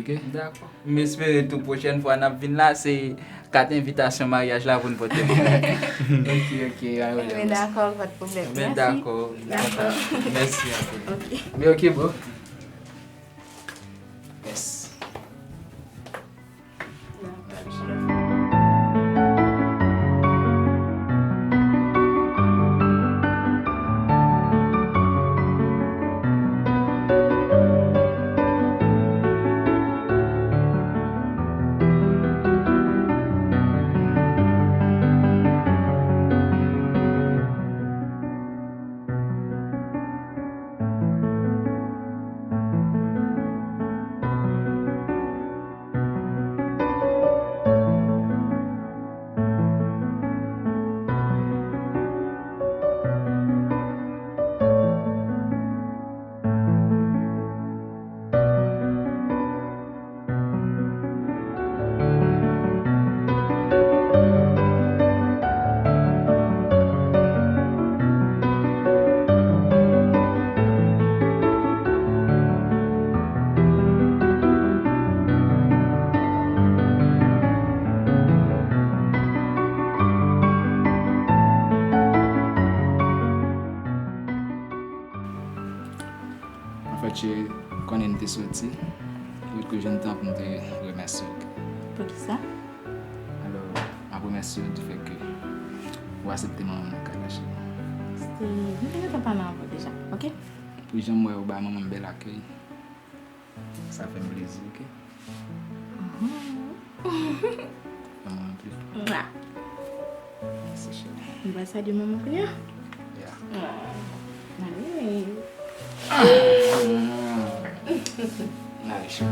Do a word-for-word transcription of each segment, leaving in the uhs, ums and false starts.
Ok? Dakò. M espere tou pwochèn fwa n ap vin la, se kat envitasyon maryaj la pou n pote pou mwen. Ok, ok, pa gen pwoblèm. Dakò, pa gen pwoblèm. Mèsi. Dakò. Dakò. Mèsi anpil. Ok. Men ok, bro. Yes. Anfèt, cheri, m konnen n te soti, yo ke jwenn tan pou m te remèsye w. Poukisa? Alò, m ap remèsye w di fè ke ou aksepte manman m nan kay la, cheri. Steve, m te gentan pale avè w deja, ok? Pou jan m wè ou bay manman m bèl akèy, sa fè m plezi, ok? Mhm. Fè mwen anpil. Mwa. Mèsi, cheri. Nou pral salye manman kounye a? Yeah. Mwa. Mwa. Mwa, cheri.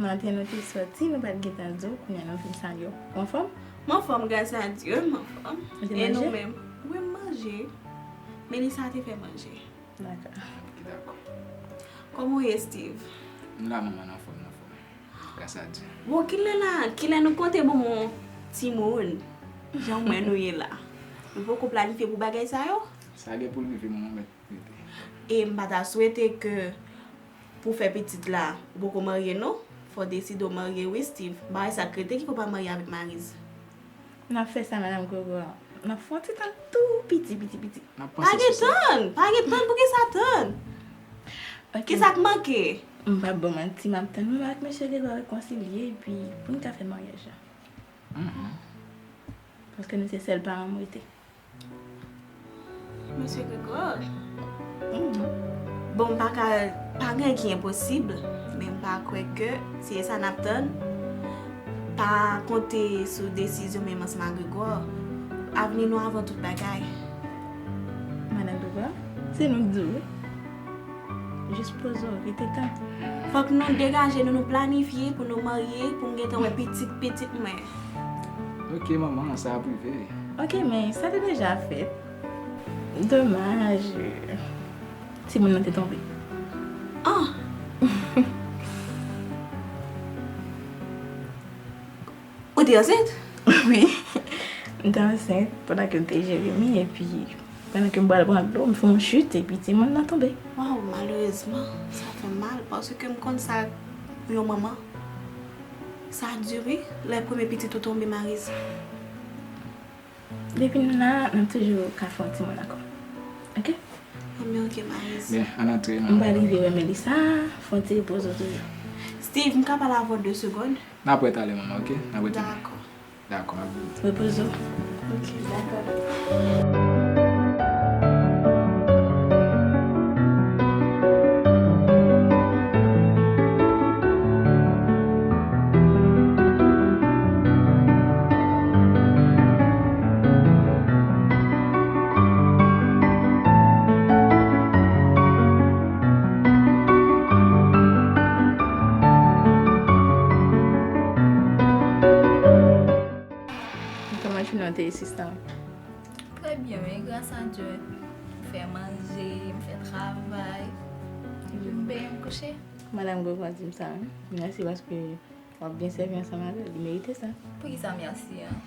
Maten nou te soti, nou pa t gentan di w, kounye a nou vin salye w. Ou anfòm? M anfòm, gras a Dye, m anfòm. Ou te manje? E nou menm? Wi, m manje. Melissa te fè manje. Dakò. Ok, dakò. Kòman w ye, Steve? M la, manman, m anfòm, m anfòm. Gras a Dye. Bon, kilè la, kilè nou konte bon, bon timoun? Jan w wè nou ye la. Nou poko planifye pou bagay sa yo? Sa gen pou l rive, manman, mèt rive. E m pa ta swete ke pou fè pitit la, ou poko marye non. Fò w deside w marye wi, Steve. Bagay sa k rete ki fò w pa marye avèk Maryse. N ap fè sa, madanm Gregoire. N ap fè yon ti tan tou piti, piti, piti. N ap panse sou sa. Pa gen tan, pa gen tan, poukisa tann? Ok. Kisa k manke? M p ap ba w manti, m ap tann mwen ak mesye Gregoire rekonsilye, epi pou n ka fè maryaj la. Mhm. Paske nou se sèl paran m rete. Mesye Gregoire. Mhm. Bon, m pa ka, pa gen ki enposib, men m pa kwè ke si e sa n ap tann, pa konte sou desizyon menm ansanm ak Gregoire. Avni nou avan tout bagay. Madanm Gregoire, se nou k di w wi. Jis poze w, rete tann. Fòk nou degaje nou, nou planifye pou nou marye, pou m gentan wè pitit, pitit mwen. Ok, manman, sa ap rive. Ok, men sa te deja fèt. Domaj, timoun nan te tonbe. Ah! Ou te ansent? Wi. M te ansent pandan ke m te Jeremi, epi pandan ke m pral pran dlo, m fè yon chit, epi timoun nan tonbe. Waw, malerezman, sa fè m mal, paske m konn sa pou yon manman. Sa di wi, lè premye pitit ou tonbe, Maryse. Depi nou la, n ap toujou ka fè yon timoun ankò. Ok? Bon, men ok, Maryse. Byen, ann antre, non. M pral rive wè Melissa, fè yon ti repoze w toujou. Steve, m ka pale avè w de segonn? N ap wè talè, manman, ok? N ap wè talè. Dakò. Dakò, m ap vini. Repoze w. Ok, dakò. Kijan w te ye, sista? Trè byen, wi, gras a Dye. M fè manje, m fè travay. Epi m benyen, m kouche. Madanm Gregwa di m sa, wi. Mèsi paske w ap byen sèvi ansanm avè l. Li merite sa. Poukisa mèsi an?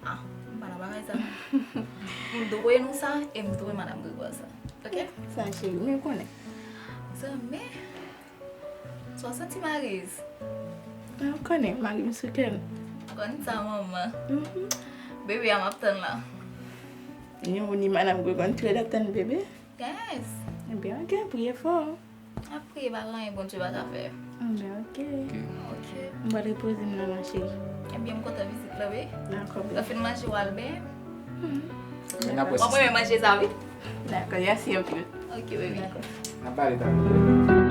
Ah, m pa nan bagay sa. M dwe nou sa e m dwe Madanm Gregwa sa. Oke? Sa, cheri, men konnen. Zanmi, sa w santi, Mariz? Ah, ou konnen, mari m sou kè m. Konn sa, manman. Mhm. Bebe a m ap tann la. Ni ou ni Madanm Gregwa, nou toulède ap tann bebe? Yes. Ebyen, oke, priye fò. Ap priye, pa gen anyen Bondye pa ka fè. Ebyen, oke. Oke. Oke. M pral repoze m la, ma chérie. Ebyen, m kontan vizit la, wi. Dakò, bebe. Lè w fin manje, w al benyen. Mhm. Dakò. Mwen, mwen manje sa, wi. Dakò, mèsi anpil. Oke, bebe. Dakò. N ap pale talè.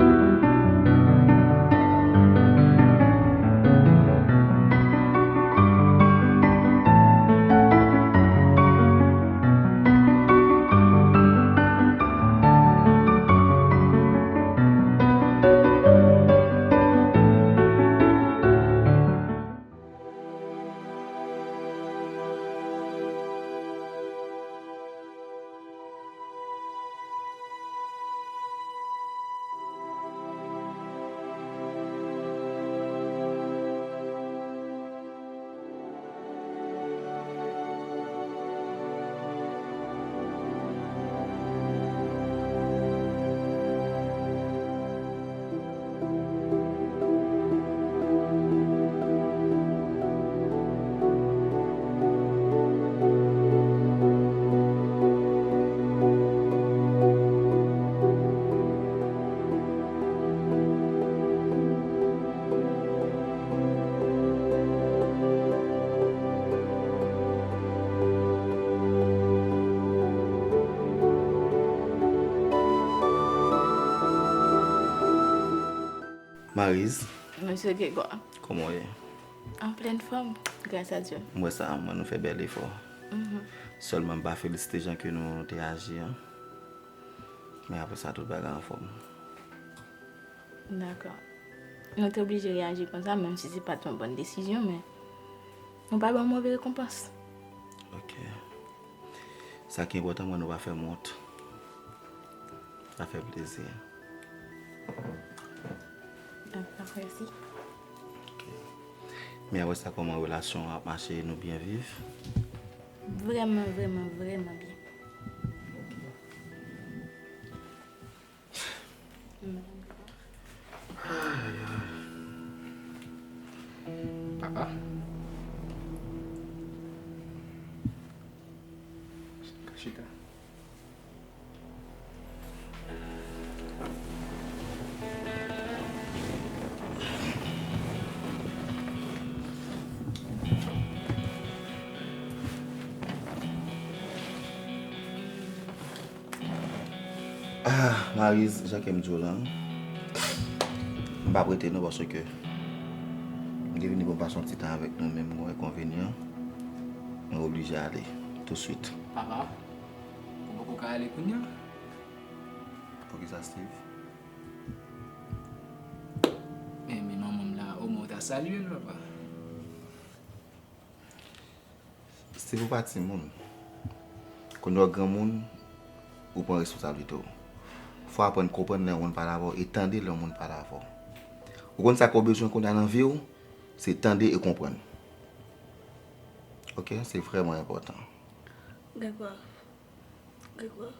Mariz. Mesye Gregwa. Kòman w ye? An plèn fòm, gras a Dye. M wè sa, mwen, nou fè bèl efò. Mhm. Sèlman, m pa felisite jan ke nou te aji an. Men apre sa, tout bagay anfòm. Dakò. Nou te oblije reyaji konsa, menm si se pa t yon bòn desizyon, men nou pa ban move rekonpans. Oke. Sa ki enpòtan, mwen, nou pa fè m wont. Sa fè plezi. Dakò, mèsi. Oke. Men apre sa, kòman relasyon an ap mache? Nou byen viv? Vrèman, vrèman, vrèman byen. Ay, ay, ay. Papa. Chita. Ah, Mariz, jan ke m di w lan, m p ap rete non, paske m te vini pou m pase yon ti tan avèk nou, men m gen yon enkonvenyan, mwen oblije ale touswit. Papa, ou poko ka ale kounye a? Poukisa, Steve? Men, men manman m la, omwen w ta salye l, papa. Steve, ou pa timoun. Kounye a w granmoun, ou pran responsablite w. Fò w aprann konprann lè yon moun pale avè w e tande lè yon moun pale avè w. Ou konn sa ke w bezwen kounye a nan vi w, se tande e konprann. Oke? Se vrèman enpòtan. Gregwa, Gregwa,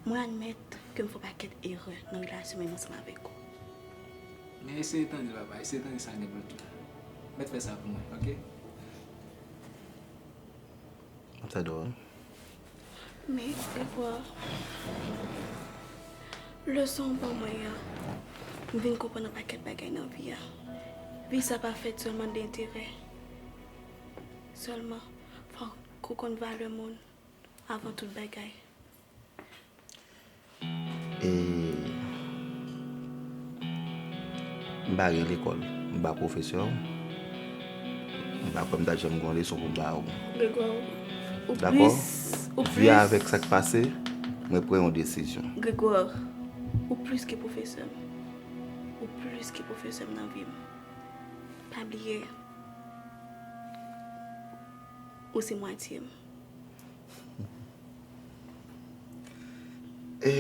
mwen admèt ke m fè yon pakèt erè nan relasyon m menm ansanm avèk ou. Men eseye tande, papa, eseye tande sa gen pou l di. Mèt fè sa pou mwen, oke? M tande w. Men, Gregwa, leson w ban mwen an, m vin konprann yon pakèt bagay nan vi a. Vi sa pa fèt sèlman de enterè. Sèlman, fòk ou konn valè moun avan tout bagay. E m pa gen lekòl, m pa pwofesè w, m pa kwè m ta janm gen yon leson pou m ba w. Gregwa, ou plis, ou plis. Dakò? Viv avèk sa k pase, mwen pran yon desizyon. Gregwa, ou plis ke pwofesè m. Ou plis ke pwofesè m nan vi m. Pa bliye. Ou se mwatye m. E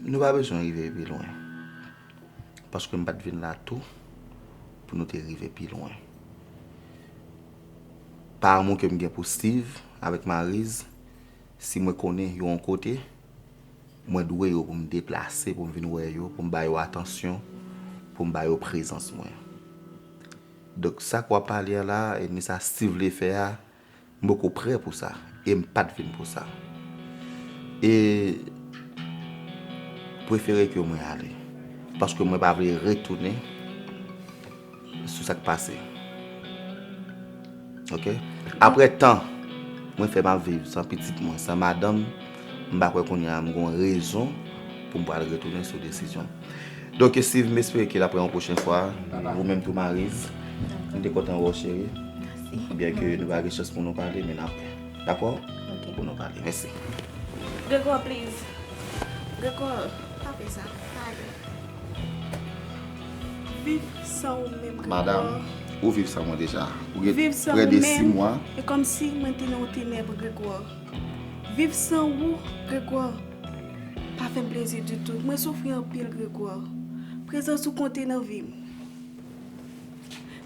nou pa bezwen rive pi lwen. Paske m pa t vin la tou pou nou te rive pi lwen. Pa amou ke m gen pou Steve avèk Mariz, si mwen konnen yo yon kote, mwen dwe yo pou m deplase, pou m vin wè yo, pou m ba yo atansyon, pou m ba yo prezans mwen. Donk, sa k w ap pale a la, e ni sa Steve vle fè a, m poko prè pou sa. E m pa t vin pou sa. E prefere ke mwen ale. Paske mwen pa vle retounen sou sa k pase. Ok? Apre tan mwen fè m ap viv san pitit mwen, san madanm, m pa kwè kounye a m gon rezon pou m pral retounen sou desizyon. Donk, Steve, m espere ke n ap wè yon pwochen fwa. Ou menm tou, Mariz. M te kontan wè w, cheri. Byen ke nou pa gen chans pou nou pale, men n ap dakò pou nou pale. Mèsi. Gregor, please. Gregor, pa fè sa. Pa ale. Viv san ou menm, Gregor. Madanm, ou viv san mwen deja. Ou gen prè de sis mwa. E kòmsi mwen te nan yon tenèb, Gregor. Viv san ou, Gregor, pa fè m plezi ditou. Mwen soufri anpil, Gregor. Prezans ou konte nan vi m.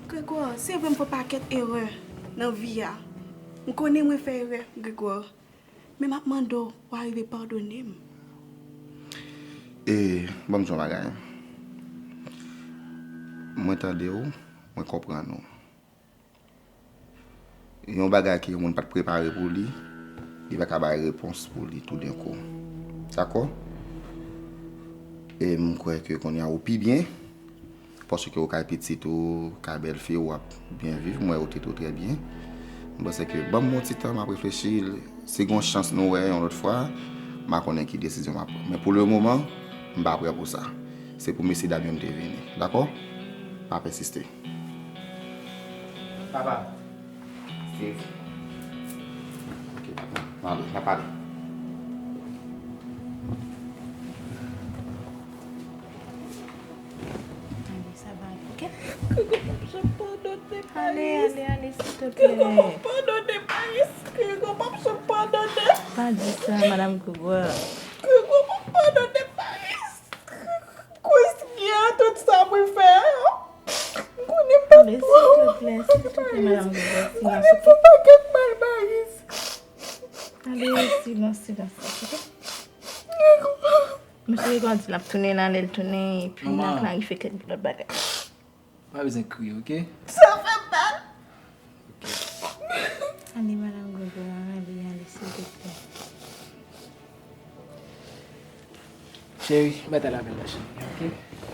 Gregor, se vre m fè pakèt erè nan vi a. M konnen mwen fè erè, Gregor. Men m ap mande w pou w arive padone m. E, ban m di w yon bagay. Mwen tande w, mwen konprann ou. Yon bagay ke yon moun pa t prepare pou li, li pa ka bay repons pou li toudenkou. Dakò? E m kwè ke kounye a ou pi byen, paske ou kay pitit ou, kay bèlfi ou, w ap byen viv, m wè ou tete w trè byen. M panse ke ban m yon ti tan, m ap reflechi, si gen yon chans nou wè yon lòt fwa, m a konnen ki desizyon m ap pran. Men pou le moman, m pa prè pou sa. Se pou mesye dam yo m te vini. Dakò? Pa pèsiste. Papa. Steve. Ok, papa. N ale, n ap pale. Ale, sa va, ok? Koko p ap janm padone Paris. Ale, ale, ale, silteplè. Koko p ap padone Paris. Koko p ap janm padone. Pa di sa, Madam Gregor. Koko p ap padone Paris. Kris gen tout sa mwen fè yo. M konnen m pa t bon. Silteplè, silteplè, Madam Gregor, silans, ok? M konnen m fè pakèt mal, Maris. Ale, silans, silans, ok? Mesye Gregor di l ap tounen, l ale, l tounen, epi n a klarifye kèk lòt bagay. Pa bezwen kriye, ok? Sa fè m mal. Ale, Madam Gregor, ale, ale, silteplè. Cheri, mèt al avè l la, cheri, ok?